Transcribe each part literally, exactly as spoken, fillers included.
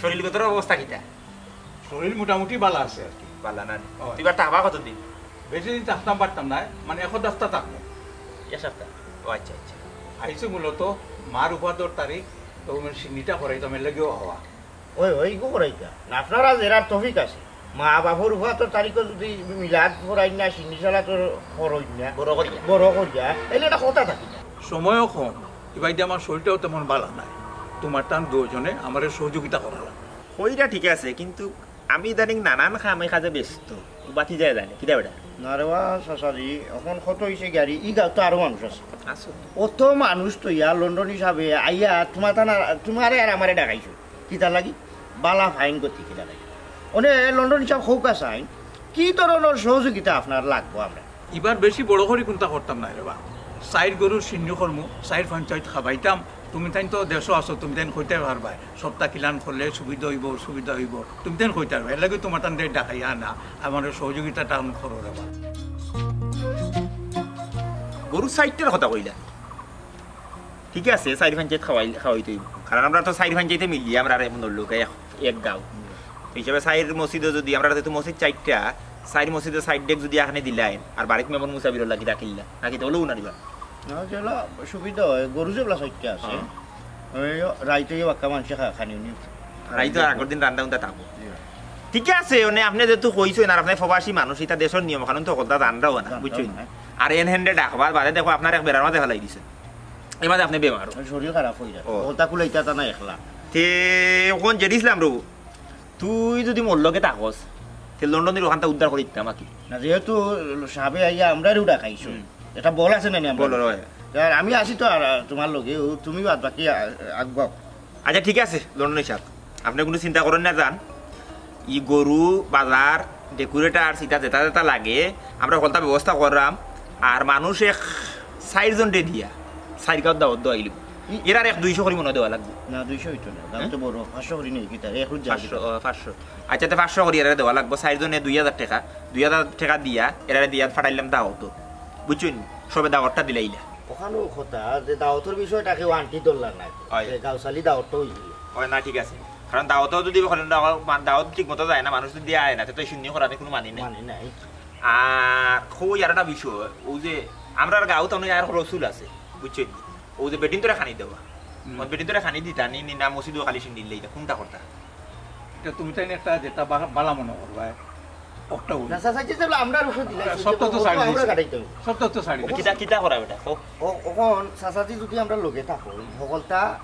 শরীরগতর অবস্থা কিতা? শরীর মোটামুটি ভালা আছে আর কি। ভালা না? অয়। তুই এবার থাকবা কতদিন? বেশি দিন থাকতাম পারতাম না, মানে, এক সপ্তাহ থাকবো। এক সপ্তাহ? ও আচ্ছা, আচ্ছা। আইছি মূলত মার উপাদর তারিখ, তো মানে সিন্নিটা করাইতাম, এর লাগিও হওয়া। ওই, ওই গো করাইতা। না, আপনারা যেরার তৌফিক আছে। মা বাপর উপাদর তারিখও যদি মিলাদ পড়াই না, সিন্নি সালাত পড়াই না, বড় করিয়া। বড় করিয়া, তাইলে এটা কথা থাকি না। সময়ও কম, ইবাইদে আমার শরীরটাও তেমন ভালা নাই। তোমার তান দুজনে আমারে সহযোগিতা করা লাগবে। কইরা ঠিক আছে, কিন্তু আমি ইদানিং নানান কামে কাজে ব্যস্ত। বাতি যায় জানে, কিতা বেটা? না রে বা, চাচাজি, এখন কত হইছে গাড়ি, ই গাঁও তো আরো মানুষ আছে। আছে। অত মানুষ তো ইয়া লন্ডন হিসাবে আইয়া তোমার তা না, তোমারে আর আমারে ডাকাইছো। কিতা লাগি? বালা ফাইন করতে কিতা লাগি? ওনে লন্ডন হিসাব হোক আসাইন, কি ধরনের সহযোগিতা আপনার লাগবো আমরা? ইবার বেশি বড় করি কোনটা করতাম না রে বা। সাইড গরুর সিন্নি কর্ম, সাইড পঞ্চায়েত খাবাইতাম। তুমি তাইন তো দেশও আছো, তুমি তাইন কইতে পারবায়। সপ্তাহ কিলান করলে সুবিধা হইব, অসুবিধা হইব, তুমি তাইন কইতে পারবায়। এর লাগি তোমার তান দিয়ে ডাকাইয়া আনা, আমার সহযোগিতাটা আমি করো রে বা। গরু সাইডটার কথা কইলা, ঠিক আছে, চাইর পঞ্চায়েত খাওয়াই, খাওয়াইতে হইব। কারণ আমরা তো চাইর পঞ্চায়েতে মিলিয়ে আমরা আর এমন লোক এক, এক গাঁও। এই হিসাবে চাইর মসজিদও যদি আমরা যেহেতু মসজিদ চারটা, চাইর মসজিদে সাইড ডেক যদি এখানে দিলাই, আর বাড়িত মেমন মুসাফির লাগি রাখিল্লা, নাকি তো হলেও না দিবা? না, যেলা সুবিধা হয়, গরু যেগুলা সাইডটা আছে, হ্যাঁ। ওই রাইতে বাক্কা মানুষে খা-, খানি উনি। রাইতে আর আগের দিন রান্দা উন্দা থাকবো। জি। ঠিক আছে, মানে আপনি যেহেতু কইছেন আর আপনি প্রবাসী মানুষ, এটা দেশের নিয়ম কানুন তো কথা জানরাও না, জানরাও বুঝছেন? না। আর এন হ্যান্ডে ডাকবার বাদে দেখো আপনার এক বেড়ার মাঝে ফেলাই দিছে। এর মাঝে আপনি বেমার। শরীর খারাপ হয়ে যায়। ও। কথা কুলাইতা তা না একলা। তে এখন জেডি ইসলাম রবু, তুই যদি মোর লগে থাকস, তে লন্ডনের ওখানটা উদ্ধার করে দিতাম আর কি। না, যেহেতু সাবে আইয়া আমরারে ডাকাইছো, হুম। এটা বল আছে না নি আমরা? বল, রয়। আর আমি আছি তো আর, আর তোমার লগে, ও তুমি বাদ বাকি আ-, আগুয়াও। আচ্ছা, ঠিক আছে, লন্ডনী সাব, আপনি কোনো চিন্তা করেন না, যান। ই গরু, বাজার, ডেকোরেটার, সিটা যেটা যেটা লাগে, আমরা হকলতা ব্যবস্থা করলাম। আর মানুষ এক চাইরজনরে দিয়া, চাইর গাঁওত দাওয়াত দেওয়া অইলো। ই- এরার এক দুইশো করি মনে হয় দেওয়া লাগবো। না, দুইশো হইতো না, দাম হ্যাঁ? তো বড়, পাঁচশো করি নেই, কি তার এক রোজ যাবে পাঁচশো, কিতা? ও, পাঁচশো। আচ্ছা, তো পাঁচশো করি এরারে দেওয়া লাগবো, চাইরজনে দুই হাজার টাকা, দুই হাজার টাকা দিয়া, এরারে দিয়া ফাটাইলাম দাওয়াত, বুঝছইন? সবে দাওয়াতটা দিলাইলা। ওখানেও কথা যে দাওয়াতর বিষয়টা কেউ আন্টি ধরলা না, হয়। যে গাউসালি দাওয়াতটা হইছিল। হয় না, ঠিক আছে, কারণ দাওয়াতও যদি করেন, দাওয়াত, দাওয়াত ঠিক মতো যায় না, মানুষ যদি আয় না, তো এই শূন্য করাতে কোনো মানে নেই। মানে নাই। আর কই আর একটা বিষয়, ও যে আমরার গাঁও তো আর রসুল আছে, বুঝছেন? ও যে বেটিন তোরা খানি দেওয়া, হুম। ওই বেটিন তোরা খানি দিতা, নি, নি না মসজিদও খালি সিন্নি দিলে, এটা কোনটা করতা? এটা তুমি তাই না একটা যেটা বা-, বালা মনে করবা, একটা হইল। না, চাচা, চাচা, আমরা রসুল দিলাই, সত্য তো ছাড়ি আমরা দিছি। কাটাইতে হবে। সত্য তো ছাড়ি দিছি। কিতা, কিতা করা বেটা? ও। ও, ওখান চাচাজি যদি আমরা লগে থাকো, হকলতা, আহ,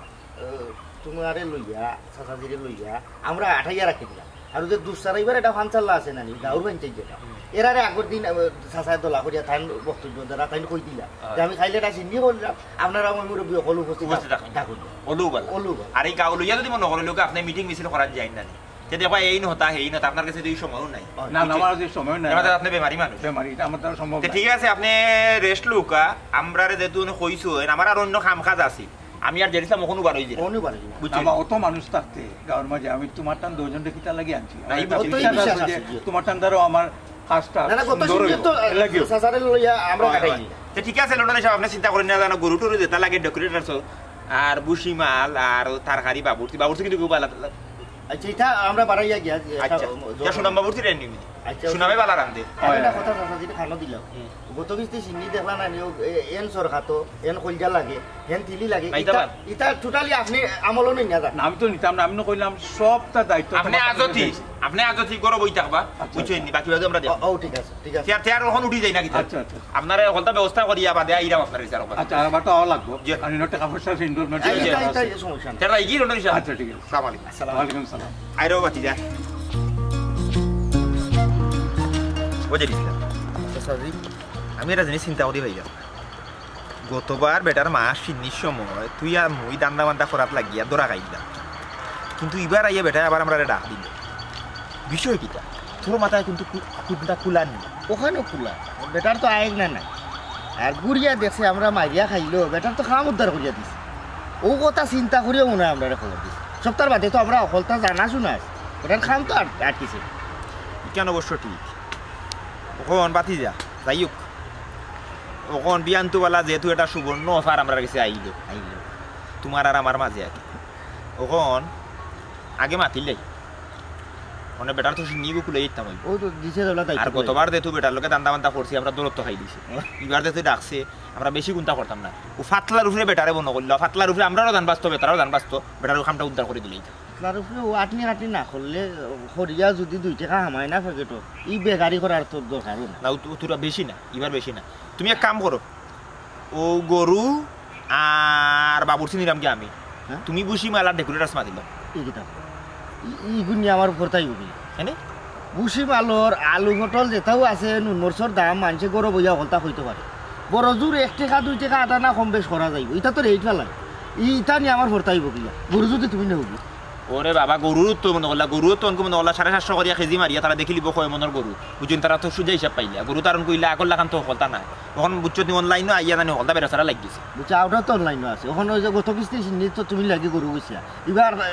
তোমারে লইয়া, চাচাজিরে লইয়া, আমরা আঠাইয়া রাখি দিলাম। আর ওই যে দুসারা এবার এটা ফানচাল্লা আছে না নি, দাউর ফানচাই যেটা। এরারে আগর দিন, আহ, চাচায় দলা করিয়া তাইন বক্তব্য দ্বারা তাইন কই দিলা। হ্যাঁ। যে আমি খাইলে এটা সিন্নি করলাম, আপনারা আমার মুরব্বী হকল উপস্থিত উপস্থিত থাকুন। থাকুন। ওলু বালা। ওলু বালা। আর এই গাঁও লইয়া যদি মনে করে লোকে আপনি মিটিং মিছিল করার যায় না নি। তে দেখবা এই নতা, এই নতা, আপনার কাছে তো এই সময়ও নাই। না, না, আমার কাছে সময় নাই। এবার তো আপনি বেমারি মানুষ। বেমারি, এটা আমার দ্বারা সম্ভব তে না। ঠিক আছে, আপনি রেস্ট লুকা, আমরারে যেহেতু উনি কইছো, আমার আর অন্য কাম কাজ আছে। আমি আর জেরিসলাম ওখানে বার হই যাই। ওখানে বার হই যাই। বুঝছেন? আমার অত মানুষ থাকতে গাঁওর মাঝে আমি তোমার টান দুজনকে কিতা লাগি আনছি? না, এই আমার বিশ্বাস বিশ্বাস আছে যে আছে, জি। তোমার টান দ্বারাও আমার কাজটা না, না, গত সুন্দর সিজনে হইব। তো, এর লাগিও। চাচারে লইয়া আমরা হয়, কাটাই হয়। নি। তে ঠিক আছে, লন্ডনী সাব, আপনি চিন্তা করেন না, জানো, গরু টরু যেটা লাগে, ডেকোরেটর সব, আর বুসিমাল, আর তরকারি, বাবুর্চি, বাবুর্চি কিন্তু খুব ভালো। আচ্ছা, এটা আমরা বাড়াইয়া গিয়া, আচ্ছা, এটা সুনাম বাবুর্চি রেন নিবি। আচ্ছা, সুনামে ভালো রান্ধে। আর একটা কথা, চাচা, যেটা খানো দিলাম। হুম। গত কিস্তি সিন্নি দেখলা না, নিও, এ-, এন সর খাতো, এন কলজা লাগে, এন তিলি লাগে। না, এটা এটা, বাদ। এটা totally আপনি আমলও নেই না, না, আমি তো নিতাম না, আমি না কইলাম সবটা দায়িত্ব আপনি তোমার আজও কাছে ঠিক, দিয়েছি। আপনি আজও ঠিক করো বই থাকবা, আচ্ছা, বুঝছেন আচ্ছা। নি? বাকি বাকি আমরা দেখব। ও, ও, ঠিক আছে, ঠিক আছে। চেয়ার, চেয়ার এখন উঠি যাই না কিতা? আচ্ছা, আচ্ছা। আপনারা হকলতা ব্যবস্থা করিয়া বাদে আইরাম আপনার বিচার কথা। আচ্ছা, আমার তো আওয়া লাগবো। জি। আর ইনো টাকা পয়সা আছে, ইনভলভমেন্ট এই, আছে। এই, এই, এই, সমস্যা নেই। চেয়ার, এই কি লন্ডনী সাব? আচ্ছা, ঠিক আছে। সালাম আলাইকুম। আসসালাম। ওয়ালাইকুম সালাম। আইরো বাতি যা। বুঝে দিছিলাম। আচ্ছা, স্যার জি। আমি এটা জিনিস চিন্তা করি ভাইয়া। গতবার বেটার মা সিন্নির সময় তুই আর মুই দান্দা বান্দা করাত লাগিয়া ধরা খাইলাম, কিন্তু ইবার আইয়া বেটায় আবার আমরারে ডাক দিল। বিষয় কিতা? তোর মাথায় কিন্তু কু-, কুন্তা কুলার নি। ওখানে কুলা, বেটার তো আয়েক না নাই। আর গুড়িয়া দেখছে আমরা মারিয়া খাইলো, বেটার তো কাম উদ্ধার করিয়া দিছে। ও কথা চিন্তা করিয়া মনে হয় আমরারে খবর দিছে। সপ্তাহ বাদে তো আমরা হকলতা জানা শুনা আছে, বেটার কাম তো আট-, আটকিছে। কেন অবশ্য ঠিক। ওখান বাতি যা, যাই হোক। অখন বিয়ান্তুবালা যেহেতু এটা সুবর্ণ অফার আমরার গেছে আইলো, আইলো। তোমার আর আমার মাঝে আর কি। অখন আগে মাতিলাই। মানে বেটার তো নিগু কুলে দিতাম অইব। ও তো দিছে দলা দায়িত্ব আর করে। গতবার যেহেতু বেটার লগে দান্দা বান্দা করছি, আমরা দৌলত তো খাই দিছি। ইবার যেহেতু ডাকছে, আমরা বেশি গুন্তা করতাম না। ও ফাতলার উপরে বেটারে মনো করলো, ফাতলার উপরে আমরারও জান বাঁচতো, বেটারও জান বাঁচতো, বেটার ও কামটা উদ্ধার করি দিলেই। ফাতলার উপরে ও আটনি আটনি না করলে, করিয়া যদি দুই টেকা হামায় না পকেটো, ই বেগারি করার তো দরকারও না। না, ও তো, ও তোরা বেশি না, ইবার বেশি না। তুমি এক কাম করো, ও গরু আর বাবুর্চি নিলাম কি আমি? হ্যাঁ? তুমি ভুসিমাল আর ডেকোরেটরস মাতিলাও। ই কিতা? ই, ইগুনি আমার ভর্তাই হবি। হ্যাঁ নি? ভুসিমালর আলু পটল যেটাও আছে, নুন মরচর দাম মানষে গরো বইয়া হকলতা কইতো পারে। বড় জোর এক টেকা দুই টেকা আটা না কম বেশ করা যাইব, ইটা তো রেট ফালাই। ই, ইটা নিয়া আমার ভর্তাই হবি। গরু যদি তুমি নেওগি। ওরে বাবা, গরুর তো মনো করলা, গরুর তো অনকু মনো করলা, সাড়ে সাতশো করিয়া কেজি মারিয়া তারা দেখিলিবো কয় মনর গরু। বুঝছনি, তারা তো সুজা হিসাব পাইলা। গরু তারণ কইলা, আকল লাখান তো হকলতা নাই। অখন বুঝছনি, অনলাইনও আইয়া জানি হকলতা বেড়া ছাড়া লাগিছে। বুঝছি, ওটা তো অনলাইনও আছে। অখন ওই যে গত কিস্তি সিন্নি তো তুমি লাগি গরু গইছা। ইবার, আহ,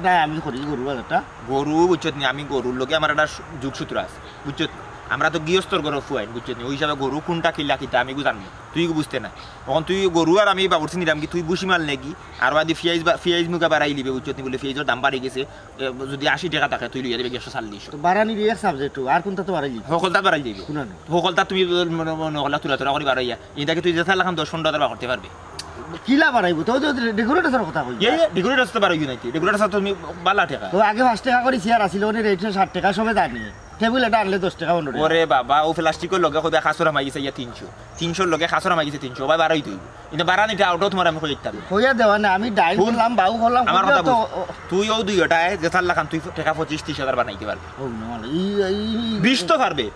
না, আমি করি গরু বাজারটা। গরু বুঝছনি, আমি গরুর লগে আমার একটা সু-, যোগসূত্র আছে। বুঝছনি, আমরা তো গৃহস্থর ঘরর ফুয়াইন, বুঝছনি, ওই হিসাবে গরু কোনটা কিলা কিতা আমি জানমু, তুই বুঝতে না। অখন তুই গরু আর আমি বাবুর্চি নিলাম কি, তুই ভুসিমাল নেগি, আর বাদে পিয়াইজ বা-, পিয়াইজ মুগা বাড়াই লিবে, বুঝছনি, বলে পিয়াইজর দাম বাড়ি গেছে, এ, যদি আশি টেকা থাকে, তুই লইয়া দিবে একশো চল্লিশ। তো বাড়ানি দিয়ে এক সাবজেক্ট, আর কোনটা তো বাড়াই লিবে? হকলতা বাড়াই লিবে। কোন আনো? হকলতা তুমি মনে, মনে হকলা তুলা তুলা করি বাড়াইয়া, ইটাকে তুই যেটা লাখান দশ পনেরো হাজার বার করতে পারবে। কিলা বাড়াইবো? তো, তো ডেকোরেটরসর কথা কই। ইয়ে, ইয়ে, ডেকোরেটরস তো বাড়াইও নাইতে, ডেকোরেটরস তো তুমি বালা টেকা। তো আগে পাঁচ টেকা করি চেয়ার আছিল, ওনে রেট ষাট টেকা, সবে জানি। টেবিল এটা আনলে দশ টেকা পনেরো টেকা। ওরে বাবা, ও প্লাস্টিকর লগে কইবা খাসর হামাই গেছে ইয়া তিনশো। তিনশোর লগে খাসর হামাই গেছে তিনশো, ভাই বাড়াই তুই। কিন্তু বাড়ানিটা আউটও তোমার আমি কই দিতাম। কইয়া দেওয়া না, আমি ডাইল হুন, করলাম, বাউ করলাম, আমার কথা তো বুঝ। তুই ও দুই ওটায় যে চার লাখ আন, তুই টেকা পঁচিশ ত্রিশ হাজার বানাইতে পারবে। ও না, মানে, ই, ই, ই, বিশ তো পারবে।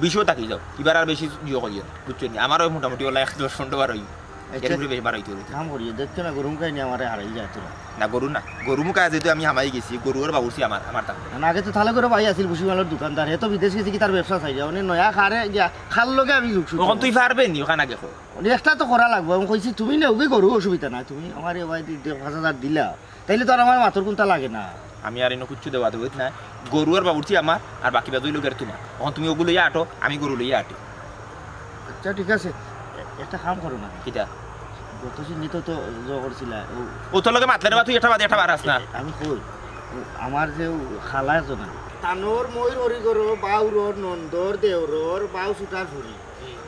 বিশও থাকি যাও, এবার আর বেশি ইয়ে করিও না, বুঝছো নি? আমারও মোটামুটি ওলা এক দশ পনেরো বার হইব। আচ্ছা। এর উপরে বেশি বার হইতে হইব। কাম করিও, দেখছো না, গরু মুখাই নিয়ে আমারে হারাই যায় তোরা। না, গরু না, গরু মুখা যেহেতু আমি হামাই গেছি, গরু আর বাবুর্চি আমার, আমার থাকবে। না, আগে তো তাহলে করে ভাই আছিল ভুসিমালর দোকানদার, হে তো বিদেশ গেছে কি তার ব্যবসা চাই, মানে নয়া খারে গিয়া, খার লগে আমি যোগ শুরু ওখান তুই করবো। পারবে নি, ওখান আগে কো। মানে একটা তো করা লাগবো, আমি কইছি তুমি নেও কি গরু, অসুবিধা নাই, তুমি আমার এ ভাই দি-, দি-, পাঁচ হাজার দিলা, তাইলে তো আর আমার মাথার কোনটা লাগে না। আমি আর এনে কিচ্ছু দেওয়া দেওয়া নাই, গরু আর বাবুর্চি আমার, আর বাকি বাদ হইল গেলে তোমার। এখন তুমি ওগুলো লইয়া আটো, আমি গরু লইয়া আটি। আচ্ছা, ঠিক আছে, এ-, একটা কাম করো না। কিতা? গত সিন্নি তো, তো জো করছিলা, ও ও তোর লগে মাতলে রে বা, তুই এটা বাদে এটা বারাস না। এ-, আমি কই, ও আমার যে ও খালা একজন আছে। তানোর ময়ূর হরি করো, বাউরর, নন্দর, দেওরর, বাউ ছুটার ফুরি।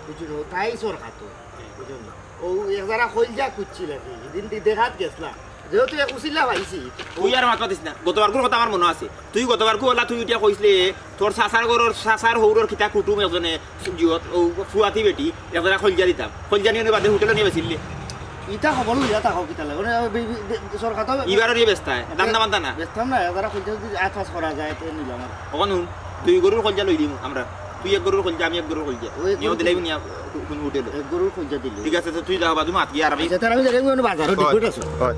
বুঝছো? তাই সর খাতো। বুঝছো নি? ও এক জারা কইলজা খুঁজছিল আর কি। সেদিন দি-, দেখাত গেছলাম। যেহেতু এক উচিলা পাইছি। তুই আর মাত মাতিস না। গতবারকুর কথা আমার মনো আছে। তুই গতবারকু ওলা তুই উঠিয়া কইছলে, তোর চাচার ঘরর, চাচার হৌরর কিতা কুটুম একজনে, জিয়ত, ও ফুয়াতি বেটি, এক জারা কইলজা দিতাম। কইলজা নিয়া বাদে হোটেলো নিয়া বেচিলে। ইতা খবর লইয়া থাকো কিতা লাগে? মানে, বে-, বে-, বে-, সরকার তো ইবারও নিয়া বেচতায়। দান্দা বান্দা না। বেচতাম না, এক জারা কইলজা যদি আট পাঁচ করা যায়, তে নিলাম আর। অখন হুন, দুই গরুর কইলজা লই দিমু আমরা। তুই এক গরুর কইলজা, আমি এক গরুর কইলজা। ও, এক নিয়েও গরুর দিলাই কইলজা। নিয়া কো-, কোনো হোটেলো। এক গরুর কইলজা দিলে। ঠিক আছে, তো তুই যা বাদু মাত গিয়া আর আমি আচ্ছা, তাহলে আমি যাই, আমি বাজারও হয়। ঠিক আছে। হয়।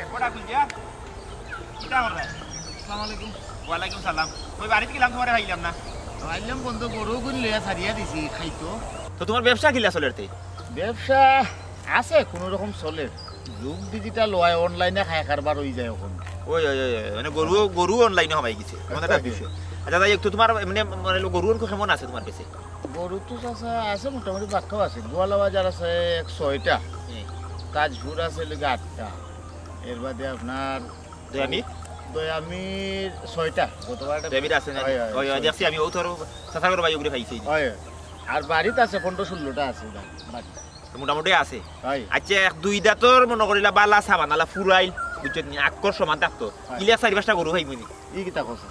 এক কটা কইলজা। কিতা কররায়? আসসালামু আলাইকুম। ওয়ালাইকুম সালাম। ওই বাড়িত গেলাম, তোমারে পাইলাম না। পাইলাম বন্ধু, গরু গুন লইয়া ছাড়িয়া দিছি, খাইতো। তো তোমার ব্যবসা কিলা চলের তে? ব্যবসা আছে, কোনো রকম চলের। যুগ ডিজিটাল অয়, অনলাইনে খায় কারবার অই যায় অখন। ওই, ওই, ওই, ওই, মানে গরু, গরু অনলাইনে হামাই গেছে। এমন একটা বিষয়। আচ্ছা, যাই হোক, তো তোমার এমনি, মানে, গরু অনকু কেমন আছে তোমার কাছে? গরু তো চাচা আছে, মোটামুটি বাক্কাও আছে। গোয়ালা বাজার আছে এক ছয়টা। হুম। তাজপুর আছে লগে আটটা। এর বাদে আপনার দয়ামি? দয়ামির ছয়টা, গতবার একটা দয়ামির আছে না? হয়, হয়, ওই, ওই, ছয়টা। দেখছি আমি, ও তোর চাচার ঘর ভাই ওগুলো খাইছি। হয়, হয়। আর বাড়িত আছে পনেরো ষোলোটা আছে বাড়ি, বাড়ি। তো মোটামুটি আছে। হয়। আচ্ছা, এক দুই দাঁতর মনে করিলা বালা সাবান আলা ফুরাইল, বুঝছো নি? আক্কর সমান থাকতো। হয়। ইলা চারি পাঁচটা গরু খাইবো নি? ই কিতা কথা?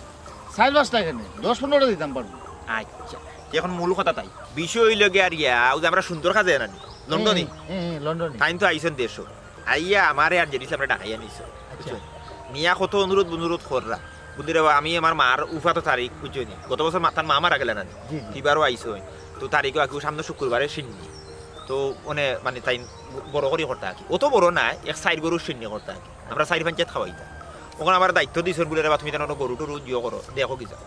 চারি পাঁচটা কেনে? দশ পনেরোটা দিতাম পারবো। আচ্ছা, এখন মূল কথা তাই। বিষয় হইল গিয়া আর ইয়া, ওই যে আমরা সুন্দর কাজে আনানি, লন্ডনী। হুম, হুম, হুম, লন্ডনী। তাইন তো আইছেন দেশো। আইয়া আমারে আর জেডিস আমরা ডাকাইয়া নিছো। আচ্ছা। বুঝছো? নিয়া কত অনুরোধ অনুরোধ কররা। বুঝলি রে বা, আমি আমার মার উফাতো তারিখ, বুঝছো নি? গত বছর মা-, তার মা মারা গেলেন না নি? জি, জি। তিবারও আইছো। তো তারিখও আঁকিও সামনে শুক্রবারে সিন্নি। তো ওনে মানে তাই বড় করি করতা আঁকি। অত বড় না, এক সাইড গরুর সিন্নি করতা আঁকি। আমরা সাইড পঞ্চায়েত খাওয়াইতা। ওখানে আমার দায়িত্ব দিছর বলে রে বা, তুমি তাহলে গরু টরু জিও করো, দেখো কি যাও।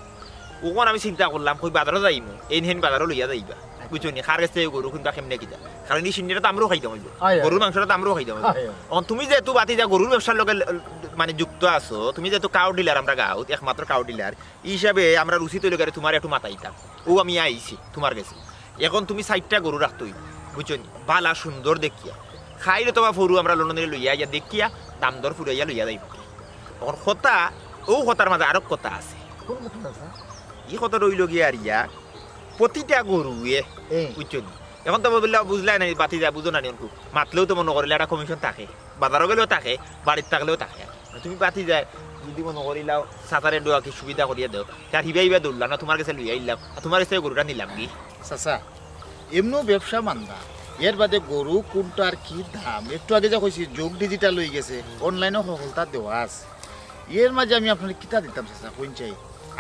ওখানে আমি চিন্তা করলাম, কই বাজারও যাইমু, এই হেন বাজারও লইয়া যাইবা। বুঝছো নি? কার গেছে গরু কিনবা, কেমনে কিতা? কারণ ই সিন্নিটা তো আমরাও খাইতাম অইবো। আয়, আয়। গরুর মাংসটা তো আমরাও খাইতাম অইবো। আয়, আয়। অখন তুমি যেহেতু ভাতিজা গরুর ব্যবসার লগে, মানে, যুক্ত আছো, তুমি যেহেতু cow dealer আমরা গাঁওত একমাত্র cow dealer, ই হিসাবে আমরা উচিত অইলো গিয়া তুমারে একটু মাতাইতাম। অউ আমি আইছি তুমার গেছে। অখন তুমি চাইরটা গরু রাখতে অইবো, বুঝছো নি? ভালা সুন্দর দেখিয়া। খাইল অথবা ফরু আমরা লন্ডন থাকি লইয়া আইয়া দেখিয়া দাম দর ফুরাইয়া লইয়া যাইবো। অখন কথা, অউ কথার মাঝে আরক কথা আছে। কোন কথা আছে? ই কথাটা অইলো গিয়া আর ইয়া, প্রতিটা গরুয়ে, এ। বুঝছো নি? অখন তো বুঝলা, বুঝলা না, ভাতিজা, বুঝো না নি অনকু? মাতলেও তো মনো করিলা একটা commission থাকে, বাজারো গেলেও থাকে, বাড়িত থাকলেও থাকে। তুমি ভাতিজা, যদি মনো করিলাও, চাচারে দোয়া কি সুবিধা করিয়া দেও, তার হিবা হিবা দৌড়লা না, তুমার গেছে লইয়া আইলাম, আর তুমার গেছে গরুটা নিলাম কি? চাচা, এমনেও ব্যবসা মান্দা, এর বাদে গরু কুনটার কি দাম, একটু আগে যা কইছি, যুগ digital অইগেছে, online-ও হকলতা দেওয়া আছে। এর মাঝে আমি আপনারে কিতা দিতাম চাচা, কইন চাই।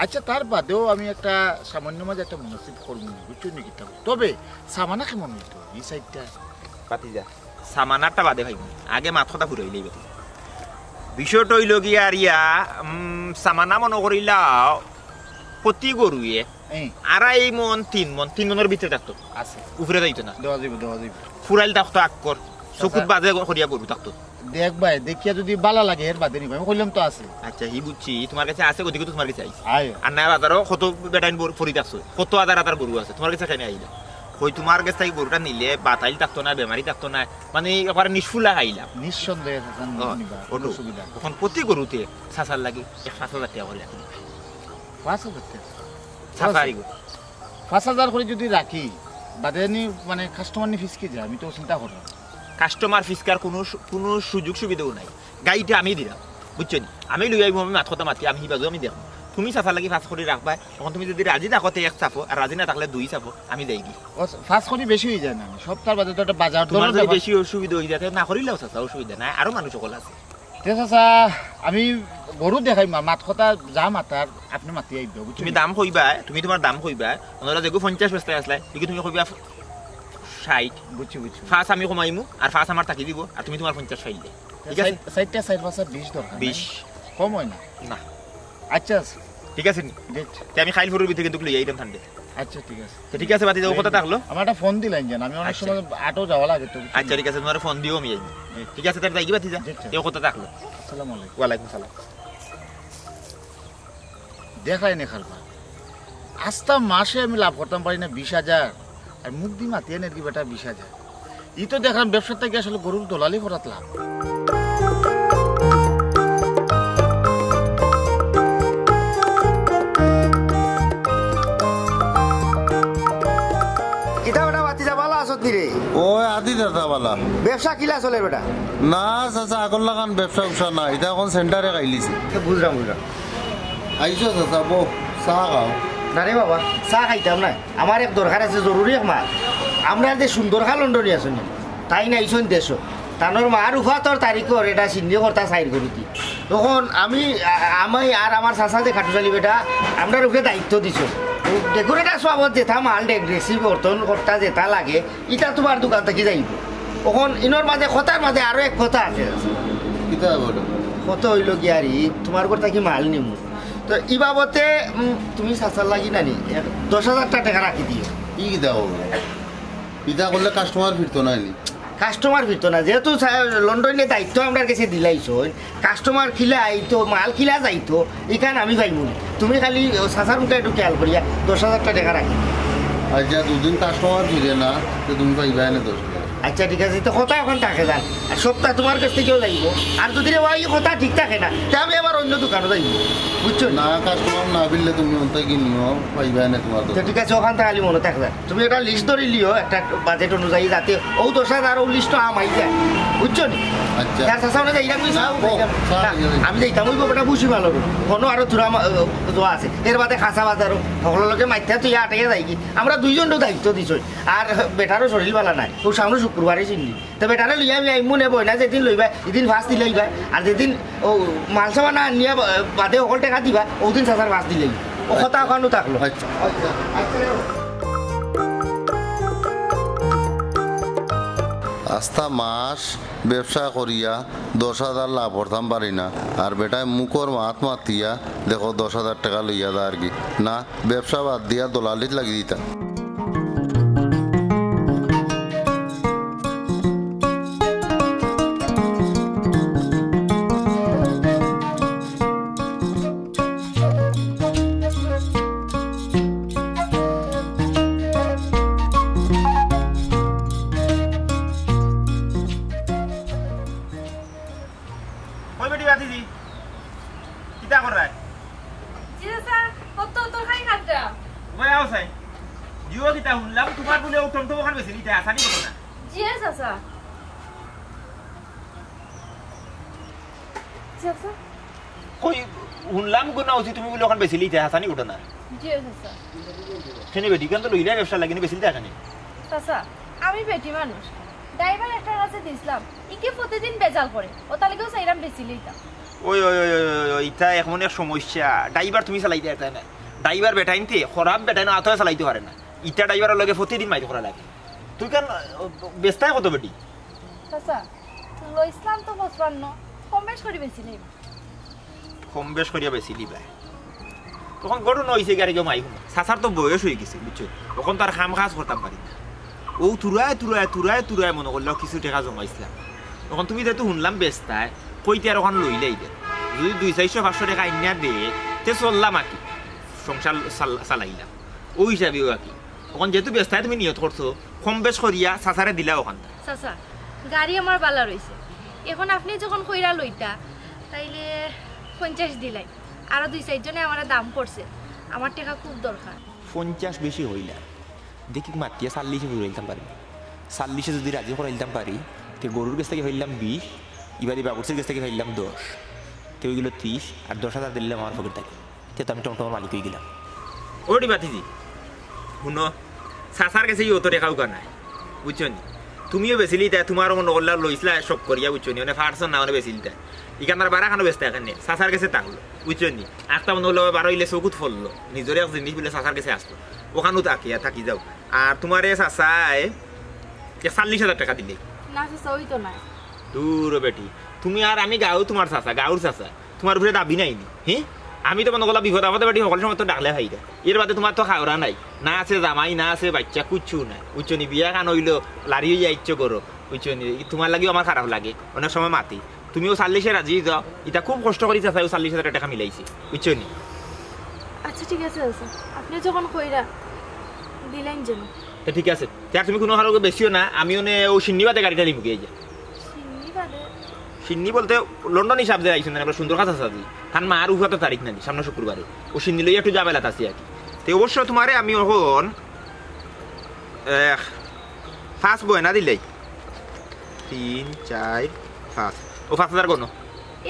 আচ্ছা, তার বাদেও আমি একটা সামান্য মাঝে একটা মনস্থির করমু, বুঝছো নি কিতা? তবে সামানা কেমন অইতো ই চাইরটা? ভাতিজা, সামানারটা বাদে ভাই, আগে মাত কথা ফুরাইলেই ভাতিজা। বিষয়টা অইলো গিয়া আর ইয়া, উম, সামানা মনো করিলাও প্রতি গরুয়ে এ। আড়াই মন, তিন মন, তিন মনর ভিতরে থাকতো। আছে। উপরে যাইতো না। দেওয়া যাইবো, দেওয়া যাইবো। ফুরাইল থাকতো আক্কর, চকুত বাজে করিয়া গরু থাকতো। দেখ ভাই, দেখিয়া যদি বালা লাগে, এর বাদে নিবা। আমি কইলাম তো আছে। আচ্ছা, হি বুঝছি, তুমার গেছে আছে, গতিকে তো তুমার গেছে আইছি। আয়। আর না বাজারো কত বেটাইন বর-, ফরি থাকছে, কত হাজার হাজার গরু আছে, তুমার গেছে কেনে আইলা? কই তুমার গেছ থাকি গরুটা নিলে বাতাইল থাকতো না, বেমারি থাকতো না, মানে একবারে নিষ্ফুলা খাইলাম। নিঃসন্দেহে চাচা ও, নিবা, কোনো অটো। অসুবিধা নাই। অখন প্রতি গরুতে চাচার লাগি এক পাঁচ হাজার টেকা করি রাখি দিবা। পাঁচ হাজার টেকা? চাচা আইবো। পাঁচ হাজার করি যদি রাখি, বাদে নি মানে customer নি ফিসকি যায়, আমি তো চিন্তা করলাম। Customer ফিসকার কোনো সু-, কোনো সুযোগ সুবিধাও নাই। গাড়িটা আমি দিলাম, বুঝছো নি? আমি লই আইবো, আমি মাত কথা মাতি, আমি হিবাজু আমি দেখমু। তুমি চাচার লাগি পাঁচ করি রাখবায়, অখন তুমি যদি রাজি থাকো তে এক চাপো, আর রাজি না থাকলে দুই চাপো, আমি যাইগি। ও, পাঁচ করি বেশি অই যায় না, সপ্তাহর বাদে তো একটা বাজার তুমার দরর যদি ব্যাপার। বেশি অসুবিধা অই যায়, তে না করিলাও চাচা, অসুবিধা নাই, আরো মানুষ অকল আছে। তে চাচা, আমি গরু দেখাইমু, মাত কথা যা মাতার, আপনে মাতি আইবা, বুঝছো তুমি নি? দাম কইবায়, তুমি তুমার দাম কইবায়, অন্যরা যেগু পঞ্চাশ বেচতায় আছলায়, ইগু তুমি কইবায় ষাইট। বুঝছি, বুঝছি। পাঁচ আমি কমাইমু, আর পাঁচ আমার থাকি দিবো, আর তুমি তুমার পঞ্চাশ পাইলে। ঠিক আছে? চাইর-, চাইরটা চাইর পাঁচা বিশ দরকার নাই। বিশ। কম অয় না? না। আচ্ছা, আচ্ছা। ঠিক আছে নি? জি, আচ্ছা। তে আমি কাইল ফরুর ভিতরে কিন্তু লইয়া আইতাম ঠান্ডে। আচ্ছা, ঠিক আছে। তো ঠিক আছে, ভাতিজা, অউ কথা থাকলো। আমার একটা ফোন দিলাইন যেন, আমি অনেক আচ্ছা। সময় আটো যাওয়া লাগে তো, বুঝছো? আচ্ছা, ঠিক আছে, তুমার ফোন দিও আমি আইবো। জি। ঠিক আছে, তাইলে যাইগি ভাতিজা? জি, আচ্ছা। তে অউ কথা থাকলো। আসসালামু আলাইকুম। ওয়ালাইকুম সালাম। দেখলায় নি কারবার, আস্তা মাসে আমি লাভ করতাম পারি না বিশ হাজার, আর মুখ দি মাতিয়া নেরকি বেটা বিশ হাজার। ই তো দেখলাম ব্যবসা থাকি আসলে গরুর দলালি করাত লাভ। কিতা বেটা ভাতিজা, বালা আছত নি রে? ওই আদি দাদা বালা। ব্যবসা কিলা চলের বেটা? না চাচা, আগর লাখান ব্যবসা উবসা নাই, ইটা অখন centre-এ খাইলিছে। বুঝলাম, বুঝলাম। আইছো চাচা, বও, চা খাও। না রে বাবা, চা খাইতাম নায়, আমার এক দরকার আছে, জরুরি এক মাত। আমরার যে সুন্দর খা লন্ডনি আছইন, তাইন আইছইন দেশো, তানর মার উফাতর তারিখর এটা সিন্নি করতা চাইর গরুদি। তখন আমি, আ-, আমি আর আমার চাচা যে খাটুশালী বেটা, আমরার উপরে দায়িত্ব দিছইন। Decorator সবর যেতা মাল ডে-, dressing বর্তন করতা যেতা লাগে, ইটা তুমার দোকান থাকি যাইবো। অখন ইনর মাঝে কথার মাঝে আরো এক কথা আছে। কিতা বলো? কথা অইলো গিয়া রে, তুমার ঘর থাকি মাল নিমু। তো ই বাবতে, উম, তুমি চাচার লাগি নানি, এক দশ হাজার টেকা রাখি দিও। ই কিতা কও? ইতা করলে customer ফিরতো নায় নি? Customer ফিরতো না, যেহেতু চা-, লন্ডনে দায়িত্ব আমরার গেছে দিলাইছইন, customer কিলা আইতো, মাল কিলা যাইতো, ইখান আমি পাইমু নি। তুমি খালি ও চাচার মুখে একটু খেয়াল করিয়া দশ হাজার টেকা রাখি। আচ্ছা, দুদিন customer ফিরে না, তো তুমি পাইবায় না দশ হাজার। আচ্ছা, ঠিক আছে, তো কথা অখন থাকে যান। আর সপ্তাহ তুমার গেছ থাকিও যাইবো। আর যদি রে ভাই কথা ঠিক থাকে না, তে আমি আবার অইন্য দোকানো যাইমু। বুঝছো? না, customer না ফিরলে তুমি অন্তাকি নিও, পাইবায় না তুমার তো দোকান। ঠিক আছে, অখান থাকি খালি মনো থাকে যান। তুমি একটা list ধরি লিও, একটা budget অনুযায়ী, যাতে অউ দশ হাজার অউ list-ও হামাই যায়। বুঝছো নি? আচ্ছা। যার চাচা অনে যাইরা কইছে, না, আমি যাইতাম। না, আমি যাইতাম, অউ ব্যাপারটা বুঝি ভালা অইবো। অনো আরো থুড়া মা-, আহ, দোয়া আছে। এর বাদে খাসা বাজারও, হকলর লগে মাতিয়া তুই আটাইয়া যাইগি। আমরা দুইজনরও দায়িত্ব দিছইন। আর বেটারও শরীর ভালা নায়। অউ সামনে শুক্রবারে চিনলি। তে বেটারে লইয়া আমি আইমু নে বইনা, যেদিন লইবা, ইদিন পাঁচ দিলাইবা। আর যেদিন অউ মাল সামান আনিয়া বা-, বাদে হকল টেকা দিবা, অউদিন চাচার পাঁচ দিলাইবা। অউ কথা অখানো থাকলো। আচ্ছা। আস্তা মাস ব্যবসা করিয়া দশ হাজার লাভ করতাম পারি না, আর বেটায় মুখর মাত মাতিয়া দেখো দশ হাজার টেকা লইয়া যারগি। না, ব্যবসা বাদ দিয়া দলালিত লাগি দিতাম। চাচা, অত তরকারি খাদ্রা। ওই আও চাই। জিও কিতা হুনলাম তুমার বুলে অউ টমটম অখান বেচিলিতায়, হাছানি ঘটনা? জি চাচা। চাচা। কই হুনলাম গো না উচিত তুমি বুলে অখান বেচিলিতায়, হাছানি ঘটনা? জি চাচা। কেনে বেটি, ইখান তো লইলায় ব্যবসার লাগি, নি বেচিলিতায় কেনে? চাচা, আমি বেটি মানুষ। ড্রাইভার একটার কাছে দিছলাম, ইকে প্রতিদিন বেজাল করে, অতার লাগিউ চাইরাম বেচিলিতাম। ওই, ওই, ওই, ওই, ওই, ওই, ইটা এমন এক সমস্যা। ড্রাইভার তুমি চালাইতায় পারতায় না। ড্রাইভার বেটাইন্তে, খারাপ বেটাইন আতও চালাইতায় পারে না। ইটা ড্রাইভারর লগে প্রতিদিন মাইর করা লাগে। তুই কেন, আহ, বেচতায় কত বেটি? চাচা, লইছলাম তো পঁচপান্ন, কম বেশ করি বেচিলিমু। কম বেশ করিয়া বেচিলিবায়। তখন ঘটনা অইছে গিয়া আর কেউ মাই হুনো। চাচার তো বয়স অইগেছে, বুঝছো? অখন তো আর কাম কাজ করতাম পারি না। অউ তুরায়, তুরায়, তুরায়, তুরায় মনো করলাও কিছু টেকা জমাইছলাম। অখন তুমি যেহেতু হুনলাম বেচতায়, কইতে আর অখান লইলাইতায়। যুদি দুই চাইরশো পাঁচশো টেকা আইনা দে, তে চললাম আর কি। সংসার চাল-, চালাইলাম। অউ হিসাবেউ আর কি। অখন যেহেতু বেচতায় তুমি নিয়ত করছো, কম বেশ করিয়া চাচারে দিলাও অখানতা। চাচা, গাড়ি আমার ভালা রইছে। অখন আপনে যখন কইরা লইতা, তাইলে পঞ্চাশ দিলাই। আরো দুই চাইরজনে আমারে দাম করছে, আমার টেকা খুব দরকার। পঞ্চাশ বেশি অইলা, দেখি মাতিয়া চাল্লিশে বুঝাইতাম পারি। চাল্লিশে যুদি রাজি করাইতাম পারি, তে গরুর গেছ থাকি পাইলাম বিশ, ইবাদি বাবুর্চির গেছ থাকি পাইলাম দশ, তে অইগেলো ত্রিশ, আর দশ হাজার দিলাম আমার পকেট থাকি। তে তো আমি টমটমর মালিক অইগেলাম। ওটি বাতিজি, হুনো, চাচার গেছে অত টেকা উকা নাই, বুঝছো নি? তুমিও বেচিলিতায়, তুমারও মনো করলাও লইছলায় শখ করিয়া, বুঝছো নি? অনে পারছো না, অনে বেচিলিতায়। ইখানর বারাখানও বেচতায় কেনে, চাচার গেছে থাকলো, বুঝছো নি? আখতা মনো করলাও বার অইলে চকুত পড়লো, নিজর এক জিনিস বুলে চাচার গেছে আছলো, অখানউ থাকিয়া থাকি যাও। আর তুমারে চাচায় এক চাল্লিশ হাজার টেকা দিলে। না চাচা, অইতো নায়। দুরো বেটি, তুমি আর আমি গাঁওর তুমার চাচা, গাঁওর চাচা। তুমার উপরে দাবি নাই নি, হি? আমি তো মনো করলাম বিপদ আপদে বেটি হকল সময় তো ডাকলে পাইরায়। এর বাদে তুমার তো খাওরা নাই, না আছে জামাই, না আছে বাইচ্চা, কুচ্ছু নাই। বুঝছো নি, বিয়া খান অইলো, লাড়ি অইয়া আইচ্ছো করো, বুঝছো নি? তুমার লাগিও আমার খারাপ লাগে, অনেক সময় মাতি। তুমিও চাল্লিশে রাজি অই যাও, ইতা খুব কষ্ট করি চাচায় অউ চাল্লিশ হাজার টেকা মিলাইছি, বুঝছো নি? আচ্ছা ঠিক আছে চাচা, আপনে যখন কইরা দিলাইন যেন। তে ঠিক আছে, তে আর তুমি কুনু কারো বেচিও না, আমি অনে অউ শিন্নি বাদে গাড়িটা নিমুগি, এই যে। শিন্নি বাদে? শিন্নি বলতে লন্ডন হিসাব যে আইছইন না, আমরা সুন্দর কথা সাজি। তান মার উফাত তারিখ নানি, সামনে শুক্রবারে। অউ শিন্নি লইয়া একটু ঝামেলাত আছি আর কি। তে অবশ্য তুমারে আমি অখন এক পাঁচ বয়না দিলাই। তিন, চাইর, পাঁচ। অউ পাঁচ হাজার গনো।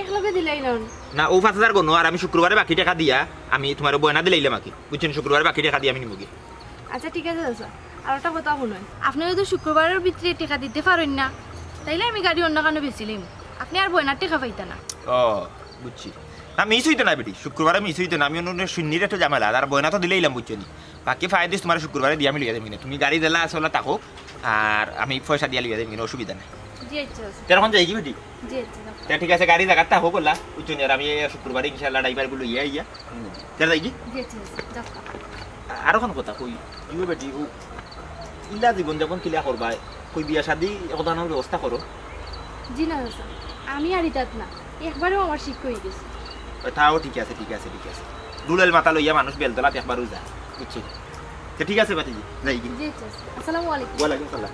একলগে দিলাইলাম। না, অউ পাঁচ হাজার গনো, আর আমি শুক্রবারে বাকি টেকা দিয়া আমি তুমারে বয়না দিলাইলাম আর কি। বুঝছো নি, শুক্রবারে বাকি টেকা দিয়া আমি নিমুগি। আচ্ছা, ঠিক আছে, চাচা। আর একটা কথা হুনইন, আপনে যুদি শুক্রবারর ভিতরে টেকা দিতে পারইন না, তাইলে আমি গাড়ি অন্য কানো বেচিলিমু। আপনে আর বয়নার টেকা পাইতা না। ও, বুঝছি। না, মিস অইতো না বেটি, শুক্রবারে মিস অইতো না। আমি অন্য শিন্নির একটু ঝামেলা, আর বয়না তো দিলাইলাম, বুঝছো নি। বাকি ফায়দিস তুমারে শুক্রবারে দিয়া আমি লইয়া যাইমুগি নে। তুমি গাড়ি যেলা আছে অলা থাকো, আর আমি পয়সা দিয়া লইয়া যাইমুগি নে, অসুবিধা নাই। জি, আচ্ছা, আচ্ছা। তে অখন যাইগি বেটি? জি, আচ্ছা, যাও। তে ঠিক আছে, গাড়ি জাগাত থাকো অলা, বুঝছো নি, আর আমি এই শুক্রবারে ইনশাআল্লাহ ড্রাইভার গুলো লইয়া আইয়া। তে যাইগি? জি, আচ্ছা, আচ্ছা, যাও। আর অখন কথা কই, ইউ বেটি, অউ ইলা জীবন যাপন কিলা করবায়? কই বিয়া শাদি অখানর ব্যবস্থা করো। জি না চাচা, আমি আর ইতাত না, একবারেউ আমার শিক্ষা অইগেছে। তাও ঠিক আছে, ঠিক আছে, ঠিক আছে। দুলাল মাথা লইয়া মানুষ বেলতলাত একবারউ যায়, বুঝছো? তে ঠিক আছে বাতিজি, যাইগি। জি, আচ্ছা, আচ্ছা। আসসালামু আলাইকুম। ওয়ালাইকুম সালাম।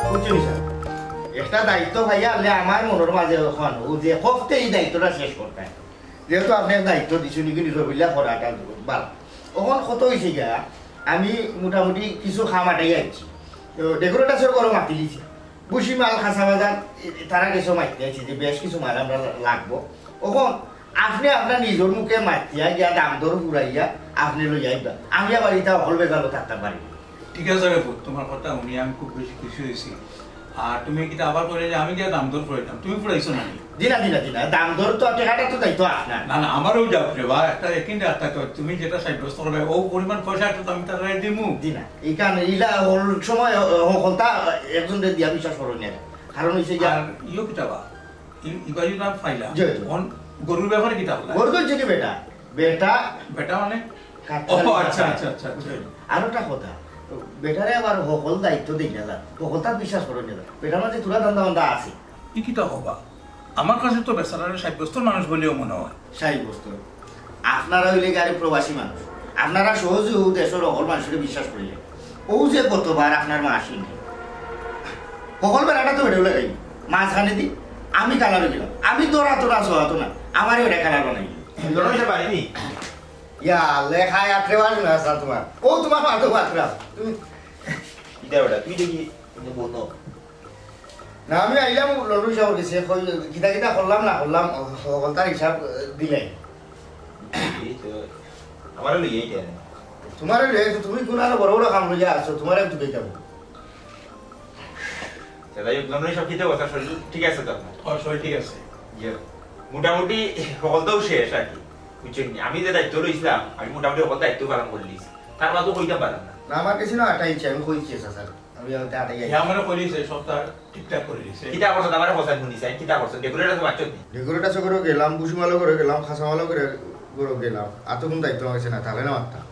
বুঝছো নি স্যার, একটা দায়িত্ব পাইয়া আইলে আমার মনর মাঝে অখন অউ যে হকতে ই দায়িত্বটা শেষ করতায়। যেহেতু আপনে দায়িত্ব দিছইন, ইগুনি রবিল্লা করাটা ভালা। অখন কত অইছে গিয়া, আমি মোটামুটি কিছু কাম আটাই আইছি। তো ডেকোরেটার্সর ঘরো মাতি দিছি। বুশি মাল খাসা বাজার, এ, তারার গেছেও মাতি আইছি যে বেশ কিছু মাল আমরার লাগবো। অখন আপনে আপনার নিজর মুখে মাতিয়া গিয়া দাম দর ঘুরাইয়া আপনে লইয়া আইবা। আমি আবার ইতা হকল বেজালো থাকতাম পারি না। ঠিক আছে রে পুত, তুমার কথা হুনি আমি খুব বেশি খুশি অইছি। আর তুমি কিতা আবার কইলে যে আমি গিয়া দাম দর করাইতাম, তুমি ফুরাইছো না নি? জি না, জি না, জি না, দাম দর তো টেকাটা তো যাইতো আপনার। না, না, আমারও যাউক রে বা, একটা একদিন রাস্তা তো, তুমি যেটা সাব্যস্ত করবায়, অউ পরিমাণ পয়সা তো আমি তারে দিমু। জি না, ইখান ইলা হকল সময় হ-, হকলতা একজনরে দিয়া বিশ্বাস করইন না। কারণ অইছে গিয়া আর ইয়ো কিতা বা, ই-, ইবায়ু না পাইলা। জি, জি। অখন গরুর ব্যাপারে কিতা অইলা? গরু তো অইছে কি বেটা? বেটা বেটা মানে? কাকতালি ও, আচ্ছা, কাকা। আচ্ছা, আচ্ছা, আচ্ছা। বুঝলেন? আর একটা কথা, বেটারে আবার হকল দায়িত্ব দেই না যার, হকলতা বিশ্বাস করইন না যার। বেটার মাঝে থুড়া ধান্দা বান্দা আছে। ই কিতা কবা? আমার কাছে তো বেচারারে সাব্যস্ত মানুষ বলিও মনে হয়। সাব্যস্ত? আপনারা অইলে গিয়া প্রবাসী মানুষ, আপনারা সহজে অউ দেশর হকল মানুষরে বিশ্বাস করিলে। অউ যে গতবার আপনার মাসি নেই, হকল বেড়াটা তো বেড়েও লাগাই মাঝখানে দি, আমি কালার অই গেলাম। আমি তোরা তোরা সহাতো না, আমারে ওটা কালার বানাই। লন্ডন সাব বাড়ি নি? ইয়া, লেখা আত্রে বার না স্যার তোমার। ও তোমার মাতো বাতরা। তুমি ইটা বেটা, তুই দেখি, কিন্তু বন্ধ। না, আমি আইলাম লন্ডন সাবর গেছে, কই, কিতা কিতা করলাম না করলাম, হকলতার হিসাব, আহ, দিলাই। এই তো, আমারে লইয়া আইতে হবে। তোমারে লইয়া আইতে, তুমি কোন আরো বড় বড় কাম লইয়া আছো, তোমারে আমি তুকাইতাম। আচ্ছা, যাই হোক, লন্ডন সাব কিতা অবস্থা, শরীর ঠিক আছে তো আপনার? ও, শরীর ঠিক আছে। ইয়ে, মোটামুটি হকলতাউ শেষ আর কি, বুঝছেন নি? আমি যে দায়িত্ব লইছিলাম, আমি মোটামুটি হকল দায়িত্ব পালন করিলিছি। তার বাদেও কইতাম পারলাম না। না, আমার কাছে না আটা ইচ্ছে, আমি কইছি, স্যার। আমি ওটা আটাই হে আমারে কইলিছে, সবটা ঠিকঠাক করিলিছে। কিতা করছো? আমারে হোসেন মুনি সাহেব, কিতা করছো? ডেকোরেটর তো বাচ্চা নেই। ডেকোরেটর আছে করে গেলাম, বুসিমালো করে গেলাম, খাসামালো করে, করে গেলাম। আর তো কোনো দায়িত্ব আমার কাছে না, তাহলে না মারতাম।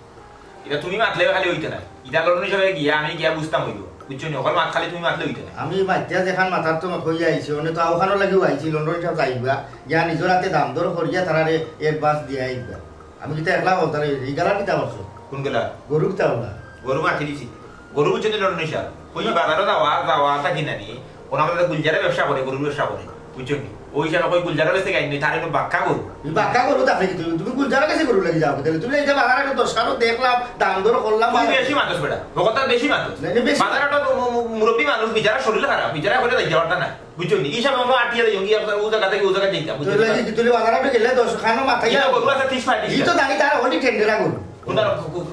ইটা তুমি মাতলে খালি অইতো না। ইটা লন্ডন সাবে গিয়া, আমি গিয়া বুঝতাম অইবো। বুঝছো নি? হকল মাত খালি তুমি মাতলে অইতো না। আমি মাতিয়া যেখান মাতার তো কইয়া আইছি, অনে তো ওখানো লাগিও আইছি, লন্ডন সাব যাইবা, গিয়া নিজর হাতে দাম দর করিয়া তারারে অ্যাডভান্স দিয়া আইবা। আমি কিতা একলা বলতাম, এই গালা কিতা করছো? কোন গালা? গরু কিতা বলা? গরু মাতি দিছি। গরু বুঝছো নি লন্ডন সাব? ওই বাজারো যাওয়া, যাওয়া তা কিনা নি? ওনা আমাদের গুলজারে ব্যবসা করে, গরুর ব্যবসা করে। বুঝছো নি? ওই হিসাবে কই গুলজারে বেচে গাই নি, তার একটু বাক্কা গরু। এই বাক্কা গরু দেখলে কি তুমি? তুমি গুলজারের কাছে গরু লাগি যাও। তাহলে তুমি এই যে বাজারে একটু দশ কানো দেখলাম, দাম দর করলাম, তুমি আর বেশি মাতস বেটা। ভগতার বেশি মাতস। না, না, বেশি। বাজারে তো মু-, মু-, মুরব্বী মানুষ, বিচারা শরীর খারাপ, বিচারা করে যাইতে পারতা না। বুঝছো নি? এই সব আমরা আটিয়া যাই, ইয়া আপনার ও জায়গা থেকে ও জায়গা যাইতাম, বুঝছো তো নি? লাগি কি তুমি বাজারে একটু গেলে দশ কানো মাথায় ইটা গরু আছে ত্রিশ পঁয়ত্রিশ ইটা তো টা। জানি তার হলি টেন্ডেরা গরু। কোনটা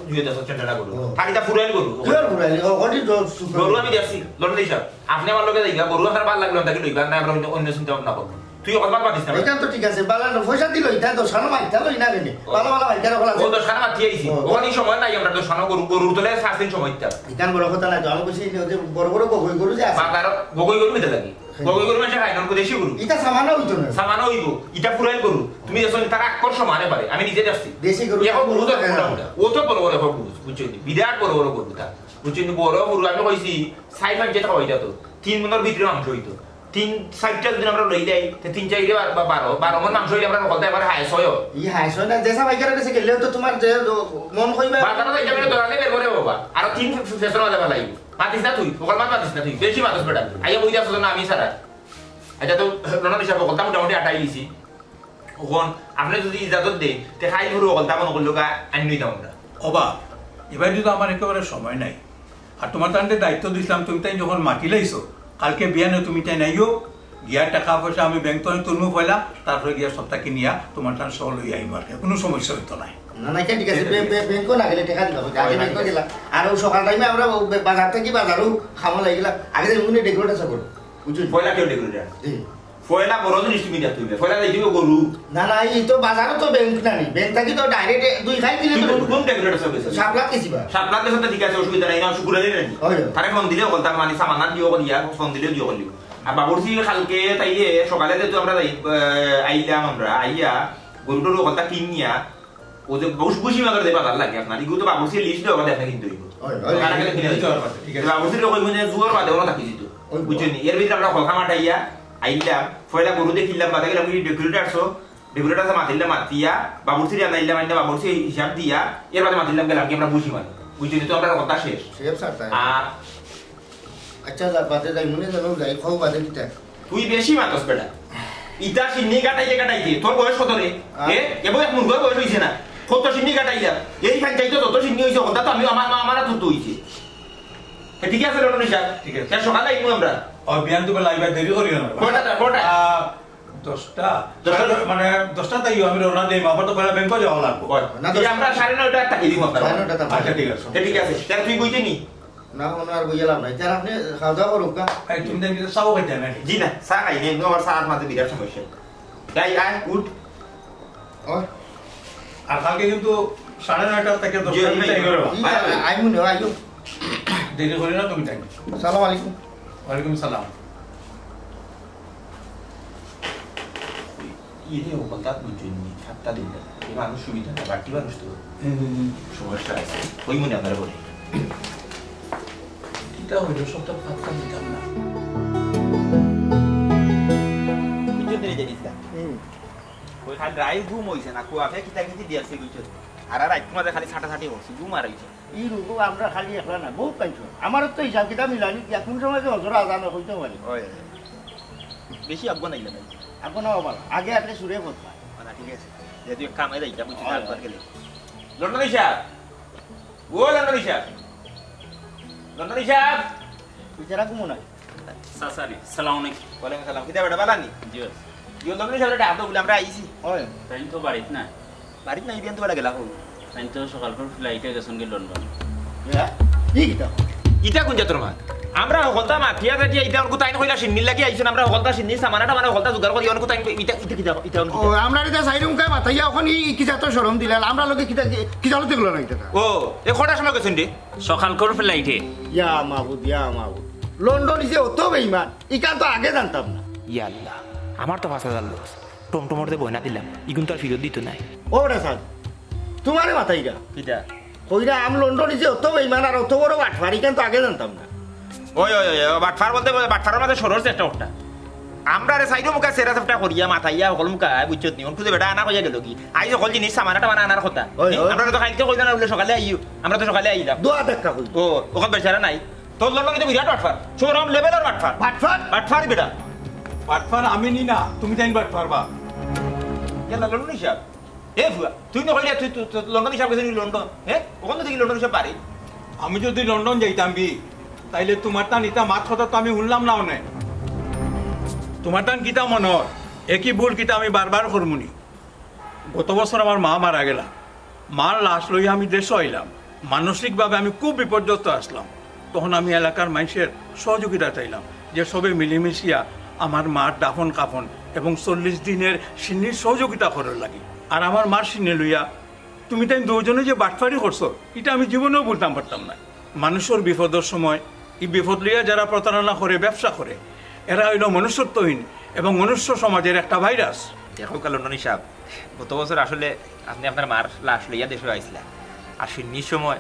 দুই হাজার টেন্ডেরা গরু? ও। থাকি তা ফুরাইল গরু। ফুরাইল, ফুরাইল, ও, হলি তো সুপার। গরু আমি দেখছি, লন্ডন সাব। আপনি আমার লগে যাইবা, গরু আপনার ভালো লাগলো, তাকে লইবা, না আমরা অন্য, অন্য চিন্তা ভাবনা করবো। তুই অকল মাত মাতিস না। এটা তো ঠিক আছে, বালা পয়সা দিল, এটা তো সারা মাইতা লই না রে। ও। বালা বালা মাইতা রাখো ও আছে। তো সারা মাতি আইছি। ও। ওখানে সময় নাই, আমরা তো সানো গরু, গরুর তলে সাত দিন সময় দিতাম। ইখান বড় কথা না, তো আমি বলছি যে ওই যে বড় বড় বগই গরু যে আছে। বাজার বগই গরু নিতে লাগি। হুম। বগই গরু মানে খাই না, দেশি গরু। এটা সামান্য হইতো না। সামান্য হইব, এটা পুরাইল গরু। তুমি দেখছো নি, তার আক্কর সমানে পারে, আমি নিজে দেখছি। দেশি গরু। এখন গরু তো হ্যাঁ। মোটা মোটা। ও তো বড় বড় এখন গরু, বুঝছো নি? বিরাট বড় বড় গরু তা। বুঝছো নি? বড় গরু আমি কইছি, সাইড মাইন যেটা হইতা তো। তিন মনের ভিতরে মাংস হইতো। তিন, চাইরটা যদি আমরা লই যাই, তে তিন চাইরে বা-, বা-, বারো, বারো মন মাংস হইলে আমরা হকলতা এবার হায়েস হয়। ই হায়েস হয় না, যে সব পাইকারের কাছে গেলেও তো তোমার যে মন কইবা। বাজারো যাইতে পারে দোকানে বের করে বাবা। আর তিন ফে-, ফে-, ফেসন মাঝে ফালাই। মাতিস না তুই, হকল মাত মাতিস না তুই। বেশি মাতিস বেটা। আইয়া বই যাস না আমি সারা। আচ্ছা তো, রনন হিসাবে হকলতা মোটামুটি আটাই দিছি। অখন আপনি যদি ইজাজত দেন, তে খাই ধরু হকলতা মনে করলো গা আইন নিতাম আমরা। ওবা, এবার তো আমার একেবারে সময় নাই। আর তোমার তানতে দায়িত্ব দিছিলাম, তুমি তাই যখন মাতি লাইছো, কালকে বিয়ানে তুমি তাই নাইও, গিয়া টাকা পয়সা আমি ব্যাংক থেকে তুলমু পয়লা, তারপরে গিয়া সবটা কিনিয়া তোমার তান সহ লই আইমু আর কি, কোনো সমস্যা হইতো নাই। না, না, ঠিক আছে, বে-, বে-, ব্যাংকও না গেলে টাকা দিবা, আগে ব্যাংকও গেলা। আর ও সকাল টাইমে আমরা ও বে-, বাজার থেকে বাজারও খামো লাগিলা, আগে যে উনি ডেকোরেট আছে করো, বুঝছো? পয়লা কেউ ডেকোরেট আছে? জি। পয়লা বড় জিনিস তুমি দেখতে হইবে। পয়লা দেখতে হইবে গরু। না, না, এই তো বাজারও তো ব্যাংক না নি। ব্যাংক থাকি তো ডাইরেক্ট দুই খাই দিলে তুই তো কোন, কোন ডেকোরেটর সাহেব গেছে? সাপলাত গেছি বা। সাপলাত গেছে তো ঠিক আছে, অশুক্রবারে নাই, না, শুক্রবারে নাই। ওই। তারে ফোন দিলে হকলতা মানে সামানার দিও করিয়া, ফোন দিলে দিও করিও। আর বাবুর্চি কালকে তাইলে সকালে যেহেতু আমরা যাই, আহ, আইলাম আমরা, আইয়া গরু টরু হকলতা কিনিয়া, ও যে বুশ-, বুশি মাগর যে বাজার লাগে আপনার, ইগু তো বাবুর্চির লিস্ট দেওয়া দেখে কিন্তু হইব। ওই, ওই, ওখানে গেলে কিনে দিতে পারবে, ঠিক আছে। বাবুর্চির লোক হইব যে জুয়ার বাদে ওরা থাকি দিত। ওই। বুঝছো নি? এর ভিতরে আমরা কলকা মাঠাইয়া আইলাম, পয়লা গরু দেখিলাম, বাদে গেলাম কি ডেকোরেটর আছো, ডেকোরেটর আছে মাতিলাম মাতিয়া, বাবুর্চির আনাইলাম, আইনা বাবুর্চি হিসাব দিয়া, এর বাদে মাতিলাম গেলাম কি আমরা বুশি মারি। বুঝছো নি? তো আমরা কথা শেষ। শেষ স্যার তাই। আর আচ্ছা, যা, বাদে যাই, মনে জানো যাই, খাও বাদে দিতে। তুই বেশি মাতস বেটা। ইটা সিন্নি কাটাইতে কাটাইতে তোর বয়স কত রে? আ? এ? এবং এক মুরগর বয়স হইছে না। কত সিন্নি কাটাইলা? এই খান চাইতে যত সিন্নি হইছে, কথা তো আমি আমার মা আমার তুলতে হইছে। এ, ঠিক আছে, লটন সাহেব। ঠিক আছে। তা সকালে আইবো আমরা। ও, বিয়ান তো বেলা আইবা, দেরি করিও না। কটা, কটা? আ, দশটা। দশটা। সাড়ে, মানে, দশটা তাইও আমি রওনা দেই, আবার তো পয়লা ব্যাংকও যাওয়া লাগবো। কয়? না, এই দশটা। আমরা সাড়ে নয়টা একটা খেলি মাত্র। সাড়ে নয়টা তো আচ্ছা, ঠিক আছে। এ, ঠিক আছে। তা তুই বইতে নি? না, মনে আর বইয়া লাভ নাই। যার আপনি খাওয়া দাওয়া করুক গা। এই, তুমি দেখি তো চাও খাইতে নাকি? জি না, চা খাই না, এমনি আমার চা মাঝে বিরাট সমস্যা। যাই, আয়, উঠ। ও। আর কালকে কিন্তু সাড়ে নয়টা থেকে জি, দশটা আমি ভিতরে আইবো। করবা। ঠিক আছে, আই মনে হয়, আইও। দেরি করি না তুমি, তাই। সালাম আলাইকুম। ওয়ালাইকুম সালাম। ইরে, ও কথা বুঝুন নি, ঠাট্টা দিন না। এই মানুষ সুবিধা না, বাড়তি মানুষ তো। হুম, হুম, হুম। সমস্যা আছে। ওই মনে আপনারা বলে। কিতা হইল, সবটা পাত্তা দিতাম না। বুঝুন রে, জানিস না? হুম। ওই খালি রাইল ঘুম হইছে না, কুয়াশা কিতা কিতি দিয়াছে, বুঝছো? আর আর রাইত মাঝে খালি ছাটাছাটি করছে, ঘুম আর হইছে। এই রোগও আমরা খালি একলা না, বহুত পাইছো। আমারও তো হিসাব কিতাব মিলানি, কি কোন সময় যে হজর আজান হইতে পারে। ওই। বেশি আগুয়া নাইলে নাই। এখন বাবা, আগে আগে সুরে পথ পায়। না, ঠিক আছে। যেহেতু এক কামে যাইতা, বুঝছি, হয়, একবার হয়। গেলে। লন্ডনী সাহেব, ও লন্ডনী সাহেব, লন্ডনী সাহেব। বিচারা ঘুমো নাই। চাচা নি, সালাম আলাইকুম। ওয়ালাইকুম সালাম। কিতা বেটা, বালা নি? জি আছে। ইয়ো, লন্ডনী সাহেব, এটা হাত বলে আমরা আইছি। হয়। তাইন তো বাড়িত না। বাড়িত নাই, বিয়ান তো বেটা গেলা হোক। তাইন তো সকাল করে ফ্লাইটে গেছইন কি লন্ডন। ইয়া, ই কিতা? ইটা কোন জাতর মাত? আমরা হকলতা মাতিয়া মাতিয়া ইটা অনকু তাইন কইলা সিন্নির লাগি আইছইন, আমরা হকলতা সিন্নির সামানাটা মানে হকলতা জোগাড় করি অনকু তাইন ইটা ইটা কিতা ইটা অনকু ও, আমরা এটা সাইরুম কায় মাতাইয়া এখন ই কি জাতর শরম দিলাম, আমরা লগে কিতা কি জালতে গেল না এটা? ও, এ কটার সময় গেছইন রে? সকাল করে ফ্লাইটে। ইয়া মাবুদ, ইয়া মাবুদ, লন্ডন ইজে অত বেইমান, ইখান তো আগে জানতাম না। ইয়া আল্লাহ, আমার তো পাঁচ হাজার লস। টমটমর যে বয়না দিলাম, ইগুন তো আর ফিরত দিত নাই। ও বেটা সাদ, তোমারে মাতাইরা। কিতা? কইরা আম লন্ডন ইজে অত বেইমান আর অত বড় বাটফার, ইখান তো আগে জানতাম না। ওই ওই ওই ওই, বাটফার বলতে বাটফারর মাঝে সরর চেষ্টা করতা। আমরা রে সাইডো মুখা সেরা সেফটা করিয়া মাথাইয়া হকল মুখা বুঝছত নি? অনকু যে বেটা আনা কইয়া গেল কি? আইজ হকল জিনিস সামানাটা মানে আনার কথা। ওই, ওই। আমরা তো খাইতে কইলা না বলে সকালে আইও, আমরা তো সকালে আইলাম। দোয়া দেখা কই। ও, ওখান বেচারা নাই। তোর লন্ডন কিন্তু বিরাট বাটফার, শরম লেভেলের বাটফার। বাটফার? বাটফার বেটা। বাটফার আমি নি না, তুমি তাইন বাটফার বা। ইয়াল্লা লন্ডনী সাহেব। এ ফুয়া, তুই না কইলে তুই তুই- তুই লন্ডনী সাহেব গেছে নি লন্ডন? হ্যাঁ, ওখান থেকে লন্ডনী সাহেব পারে। আমি যদি লন্ডন যাইতাম বি, তাইলে তোমার তান ইতা মাত কথা তো আমি শুনলাম না অনে। তোমার তান কিতা মনে হয়, একই ভুল কিতা আমি বারবার করমুনি? গত বছর আমার মা মারা গেলা। মার লাশ লইয়া আমি দেশো আইলাম। মানসিকভাবে আমি খুব বিপর্যস্ত আসলাম। তখন আমি এলাকার মানুষের সহযোগিতা চাইলাম, যে সবে মিলেমিশিয়া আমার মার দাফন কাফন এবং চল্লিশ দিনের সিন্নির সহযোগিতা করার লাগি। আর আমার মার সিন্নি লইয়া তুমি তাইন দুজনে যে বাটফারি করছো, এটা আমি জীবনেও বলতাম পারতাম না। মানুষের বিপদের সময় এই বিপদ লইয়া যারা প্রতারণা করে, ব্যবসা করে, এরা হইল মনুষ্যত্বহীন এবং মনুষ্য সমাজের একটা ভাইরাস। দেখো কা লন্ডনী সাহেব, গত বছর আসলে আপনি আপনার মার লাশ লইয়া দেশে আইছিলা, আর সিন্নির সময়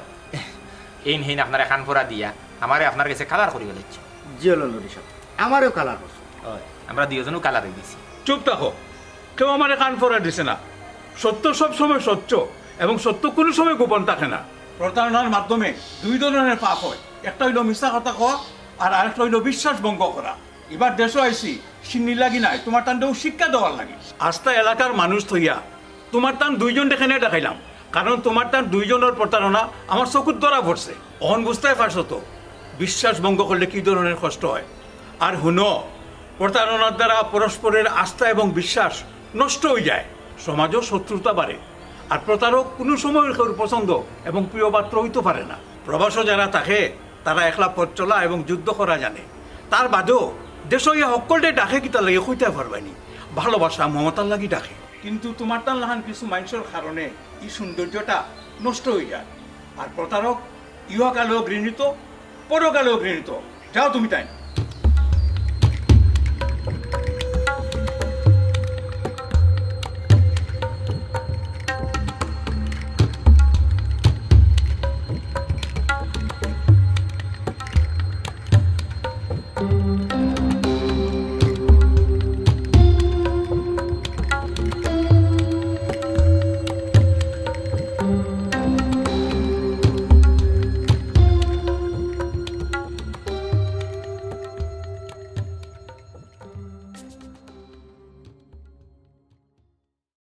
এইন হেইন আপনার এখান পড়া দিয়া আমারে আপনার গেছে কালার করি ফেলাইছে। জি লন্ডনী সাহেব, আমারেও কালার করছে। ওই, আমরা দুইজনও কালার হয়ে গেছি। চুপ থাকো, কেউ আমারে কান পড়া দিছে না। সত্য সব সময় সত্য এবং সত্য কোনো সময় গোপন থাকে না। প্রতারণার মাধ্যমে দুই ধরনের পাপ হয়, একটা হইল মিছা কথা কওয়া আর আরেকটা হইল বিশ্বাস ভঙ্গ করা। এবার দেশো আইছি, সিন্নি লাগি নাই, তোমার তানরেও শিক্ষা দেওয়ার লাগি। আস্তা এলাকার মানুষ থইয়া তোমার তান দুইজন এখানে দেখাইলাম, কারণ তোমার তান দুইজনের প্রতারণা আমার চকুত ধরা পড়ছে। অহন বুঝতে পারছো তো বিশ্বাস ভঙ্গ করলে কি ধরনের কষ্ট হয়। আর হুনো, প্রতারণার দ্বারা পরস্পরের আস্থা এবং বিশ্বাস নষ্ট হয়ে যায়, সমাজও শত্রুতা বাড়ে। আর প্রতারক কোনো সময় কেউর পছন্দ এবং প্রিয় পাত্র হইতে পারে না। প্রবাসও যারা থাকে, তারা একলা পথ চলা এবং যুদ্ধ করা জানে। তার বাদেও দেশো ইয়া হক্কলরে ডাকে কিতা লাগে কইতে পারবানি। ভালোবাসা মমতার লাগি ডাকে। কিন্তু তোমার তান লাখান কিছু মানুষের কারণে এই সৌন্দর্যটা নষ্ট হয়ে যায়। আর প্রতারক ইহকালেও ঘৃণিত, পরকালেও ঘৃণিত। যাও তুমি তাই।